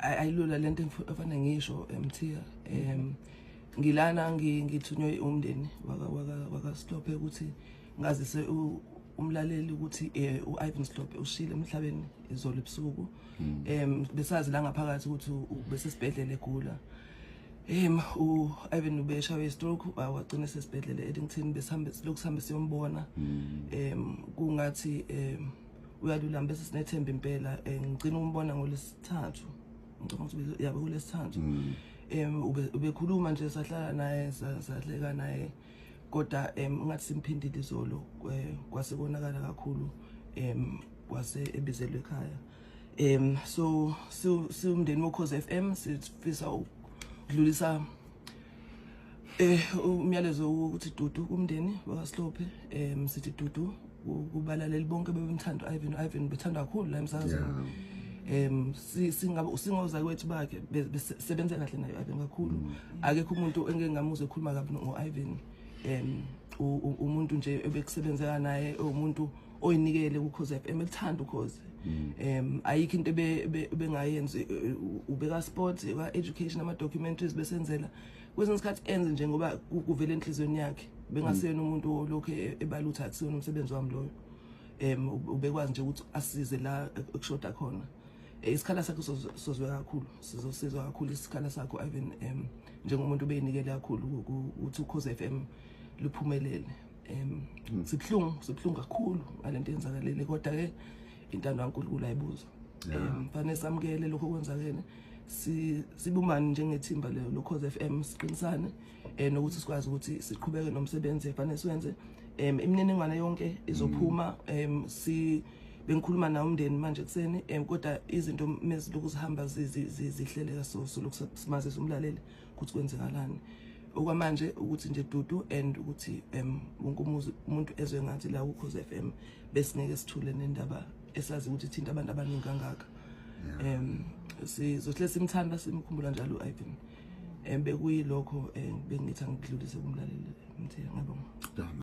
Ayilula lento efanele ngisho, Mthiya. Ngilana ngithunywe umndeni waka Hlophe ukuthi ngazise umlaleli ukuthi uIvan Hlophe ushile emhlabeni izolo ebusuku. Besazi la ngaphakathi ukuthi besesibhedlela egula. U-Ivan ubeshawe stroke, wagcina sesibhedlela eDington. Besihambe, silokhu sihambe siyombona. Kungathi uyalulama, bese sinethemba impela. Ngicina ukumbona ngolesithathu, ngicabanga ukuthi yabe kulesithathu. Ubekhuluma nje, sahlala naye, sahleka naye, kodwa ngathi simphindile izolo, kwase konakala kakhulu, kwase ebizelwe ekhaya. So siwumndeni woKhozi FM sifisa ukudlulisa umyalezo ukuthi dudu kumndeni wakaSlophe. Sithi dudu kubalaleli bonke bebemthanda Ivan. Ivan bethanda kakhulu la emsakazweni. Singabe singoza kwethu bakhe, besebenza kahle naye Ivan kakhulu. Akekho umuntu engeke ngamuzwe ekhuluma kabi ngo-Ivan. Umuntu nje ebekusebenzeka naye, umuntu oyinikele kuKhozi FM, elithanda uKhozi. Ayikho into ebengayenzi. Ubeka sports, eka education, ama documentaries besenzela. Kwesinye isikhathi enze nje ngoba kuvela enhliziyweni yakhe, bengaseyena umuntu olokhu ebalutha akusiyona umsebenzi wami loyo. Ubekwazi nje ukuthi asize la ekushoda khona. Isikhala sakho sozwe kakhulu, sizosizwa kakhulu isikhala sakho, Ivan, njengomuntu obeyinikele kakhulu ukuthi uKhozi FM luphumelele. Sibhlungu, sibhlungu kakhulu ngalento yenzakalele, kodwa ke intando kaNkulunkulu ayibuzwa. Fanele samukele lokho okwenzakele, sibumbane njengethimba leyo loKhozi FM, siqinisane nokuthi sikwazi ukuthi siqhubeke nomsebenzi efanele siwenze. Imininingwane yonke izophuma. Si bengikhuluma nawo umndeni manje kuseni, kodwa izinto mezilokhu zihamba zihleleka, so lokhu simazisa umlaleli ukuthi kwenzekalani. Okwamanje ukuthi nje dudu, and ukuthi wonke umuntu ezwe ngathi la kuKhozi FM besingeke sithule nendaba esazi ukuthi ithinta abantu abaningi kangaka. Sizohle simthanda, simkhumbula njalo uIvan. Bekuyilokho bengithi angidlulise kumlaleli, Mthiya. Ngiyabonga.